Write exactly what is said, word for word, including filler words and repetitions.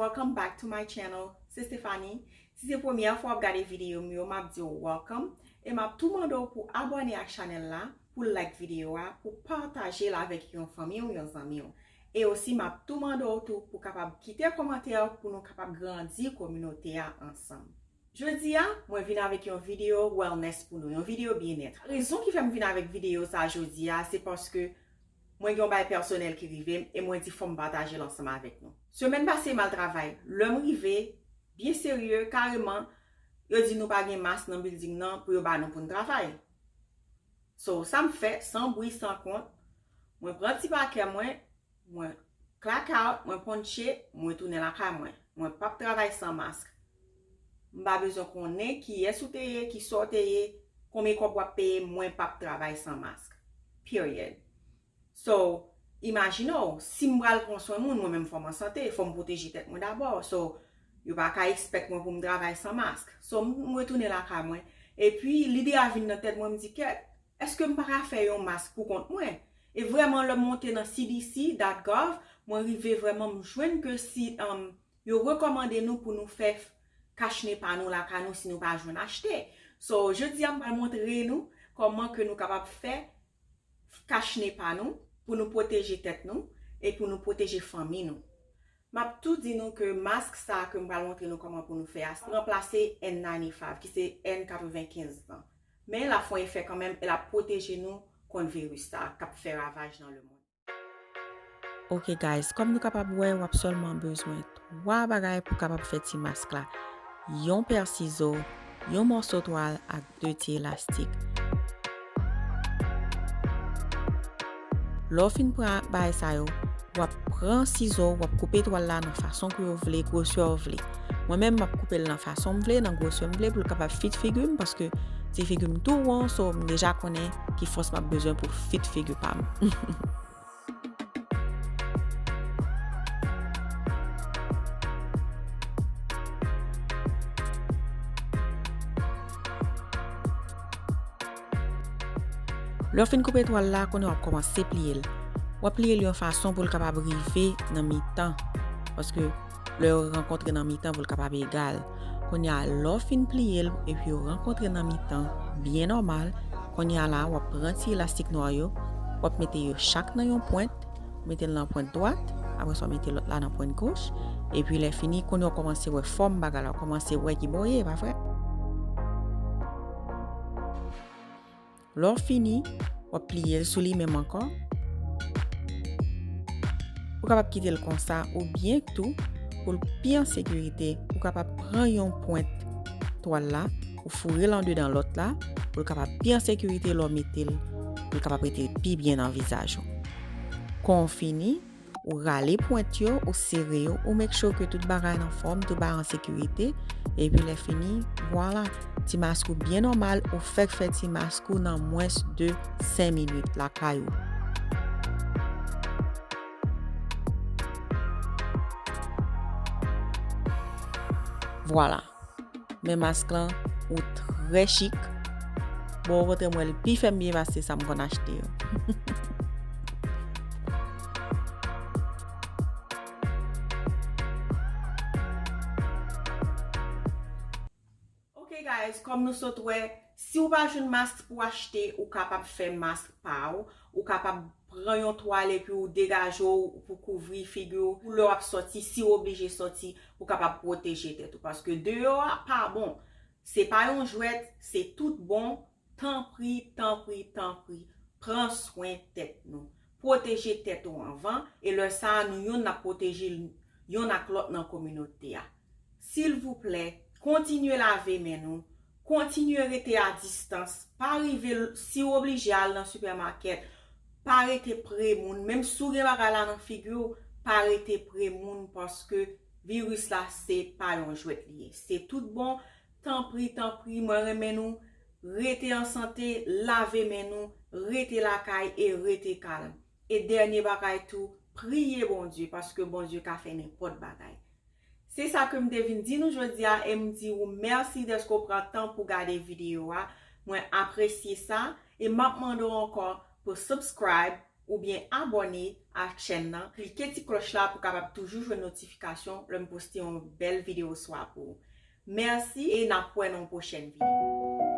Welcome back to my channel. Se Stephanie. Si se premyè fwa w ap gade videyo m yo, m ap di w welcome. E m ap tou mande w pou abòne ak chanèl la, pou like videyo a, pou pataje l avèk yon fanmi w, yon zanmi w. E osi, m ap tou mande w tou pou kapab kite kòmantè pou nou kapab grandi kominote a ansanm. Jodi a, mwen vin avèk yon videyo wellness pou nou, yon videyo byennèt. Rezon ki fè m vin avèk videyo sa jodi a, se paske mwen gen yon bagay pèsonèl ki rive m e mwen di fò m pataje l ansanm avèk nou. Semèn pase, m al travay. Lè m rive, byen serye, kareman, yo di nou pa gen mas nan bilding nan pou yo ba nou pou n travay. So, sa m fè, san bri, san kont, mwen pran ti pakè mwen, mwen clock out, mwen punche, mwen tounen lakay mwen. Mwen p ap travay san mask. M pa bezwen konnen kiyès ou te ye, kisa w te ye, konbyen kòb w ap peye, mwen p ap travay san mask. Period. So, imajine w, si m pral pran swen moun, mwen menm fò m an sante, fò m pwoteje tèt mwen dabò. So, yo pa ka expect mwen pou m travay san mask. So, m, m retounen lakay mwen. Epi, lide a vin nan tèt mwen, m di, kèt, èske m pa ka fè yon mask pou kont mwen? E vrèman, lè m monte nan C D C dot gov, mwen rive vrèman, m jwenn ke si, um, yo rekòmande nou pou nou fè f-, kachne pa nou lakay nou si nou pa jwenn achte. So, jodi a, m pral montre nou kòman ke nou kapab fè kachne pa nou pou nou pwoteje tèt nou e pou nou pwoteje fanmi nou. M ap tou di nou ke mask sa a ke m pral montre nou kòman pou nou fè a, sa ranplase N ninety-five, ki se N katrevenkenz lan. Men l ap fè yon efè kanmenm e l ap pwoteje nou kont viris sa a k ap fè ravaj nan lemonn. Ok guys, kòm nou kapab wè, w ap sèlman bezwen twa bagay pou kapab fè ti mask la. Yon pè sizo, yon mòso twal ak de ti elastik. Lè w fin pran bagay sa yo, w ap pran sizo, w ap koupe twal la nan fason ke w vle, gwosè w vle. Mwen menm, m ap koupe l nan fason m vle, nan gwosè m vle, pou l kapab fit figi m, paske ti figi m tou won, so m deja konnen ki fòs m ap bezwen pou fit figi pa m. Lè w fin koupe twal la, kounye a w ap kòmanse pliye l. W ap pliye l yon fason pou l kapab rive nan mitan. Paske lè yo rankontre nan mitan pou l kapab egal. Kounye a, lè w fin pliye l epi yo rankontre nan mitan, byen nòmal, kounye a la, w ap pran ti elastik nwa yo, w ap mete yo chak nan yon pwent, mete l nan pwent dwat, apre sa w mete lòt la nan pwent goch, epi lè fini, kounye a w kòmanse wè fòm bagay la, w kòmanse wè ki bò w ye, pa vre? Lè w fini, w ap pliye l sou li menm ankò. Ou kapab kite l konsa, oubyen tou, pou l pi an sekirite, ou kapab pran yon pwent twal la, ou foure l andedan lòt la, pou l kapab pi an sekirite lè w mete l, pou l kapab rete pi byen nan vizaj ou. Kan w fini, ou rale pwent yo, ou sere yo, ou make sure ke tout bagay nan fòm, tout bagay an sekirite, epi lè fini, vwala, ti mask ou byen nòmal, ou fèk fè ti mask ou nan mwens de senk minit lakay ou. Vwala. Men mask lan, ou trè chik. Bon, okontrè, m wè l pi fè m byen pase sa m konn achte yo. Ok, guys, kòm nou sot wè, si w pa jwenn mask pou achte, ou kapab fè mask pa w. Ou kapab pran yon twal epi w degaje w pou kouvri figi w pou lè w ap sòti, si w oblije sòti, ou kapab pwoteje tèt ou. Paske deyò a pa bon. Se pa yon jwèt, se tout bon. Tanpri, tanpri, tanpri, pran swen tèt nou. Pwoteje tèt ou anvan, e lè sa a, nou yonn n ap pwoteje yonn ak lòt nan kominote a. Silvouplè, kontinye lave men nou, kontinye rete a distans, pa rive l-, si w oblije al nan sipèmakèt, pa rete pre moun, menm si w gen bagay la nan figi w, pa rete pre moun paske viris la se pa yon jwèt li ye. Se tout bon, tanpri, tanpri, mwen renmen nou, rete an sante, lave men nou, rete lakay e rete kalm. E dènye bagay tou, priye Bondye paske Bondye ka fè nenpòt bagay. Se sa ke m te vin di nou jodi a e m di ou mèsi dèske w pran tan pou gade videyo a. Mwen apresye sa e m ap mande w ankò pou subscribe, oubyen abòne ak chèn nan, klike ti klòch la pou w kapab toujou jwenn notifikasyon lè m poste yon bèl videyo swa pou ou. Mèsi e n ap wè nan yon pwochèn videyo.